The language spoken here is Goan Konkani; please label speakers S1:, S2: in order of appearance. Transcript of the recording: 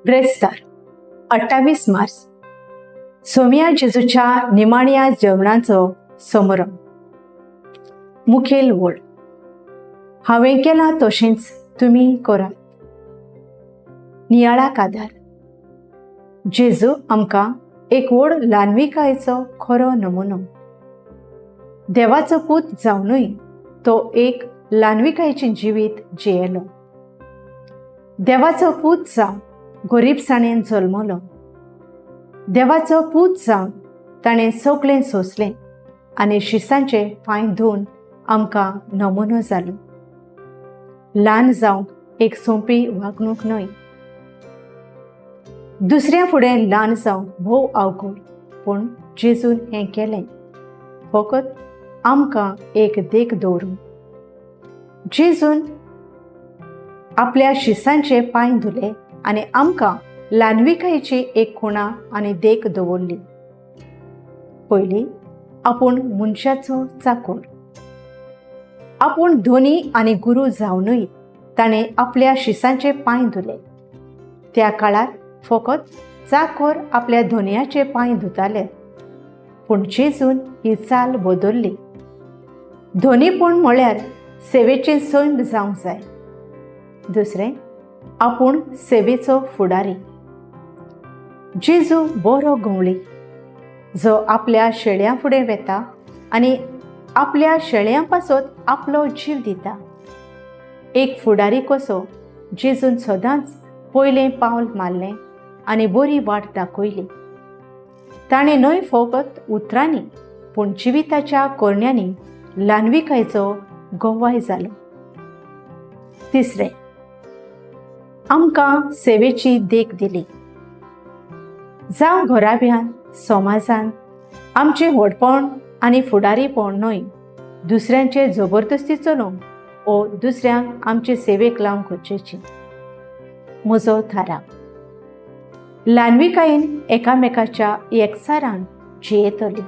S1: ब्रेस्तार 28 मार्च, सोमया जेजूच्या निमाण्या जेवणाचो समारंभ. मुखेल वळ, हांवें केलां तशेंच तुमी करात. नियाळाक आदार, जेजू आमकां एक व्हड ल्हानविकायेचो खरो नमुनो. देवाचो पूत जावनूय तो एक ल्हानविकायेचें जिवीत जियेलो. देवाचो पूत जावन गरीबसाणेन जल्मलो. देवाचो पूत जावन ताणें सगळें सोंसलें आनी शिसांचे पांय धुवन आमकां नमुनो जालो. ल्हान जावंक एक सोंपी वागणूक न्हय. दुसऱ्या फुडें ल्हान जावंक भोव अवघड, पूण जेजून हें केलें फकत आमकां एक देख दवरून. जेजून आपल्या शिसांचे पांय धुले आनी आमकां ल्हानविकायेची एक खुणा आनी देख दवरली. पयली, आपूण मनशाचो चाकोर. आपूण धनी आनी गुरू जावनूय ताणें आपल्या शिसांचे पांय धुले. त्या काळार फकत चाकोर आपल्या धनयाचे पांय धुताले, पूण जेजून ही चाल बदल्ली. धनीपण म्हळ्यार सेवेचें सैम जावंक जाय. दुसरें, आपूण सेवेचो फुडारी. जेजू बरो गवळी, जो आपल्या शेळयां फुडें वेता आनी आपल्या शेळयां पासत आपलो जीव दिता. एक फुडारी कसो जेजून सदांच पयलें पावल मारलें आनी बरी वाट दाखयली. ताणें न्हय फकत उतरांनी पूण जिविताच्या करण्यांनी ल्हानविकायेचो गवाय जालो. तिसरें, आमकां सेवेची देख दिली. जावं घराब्यान, समाजान आमचें व्हडपण आनी फुडारीपण न्हय, दुसऱ्यांचे जबरदस्ती चलोवंक ओ दुसऱ्यांक आमचे सेवेक लावंक गरजेची. म्हजो थाराव, ल्हानविकायेन एकामेकाच्या एकचारान जियेतली.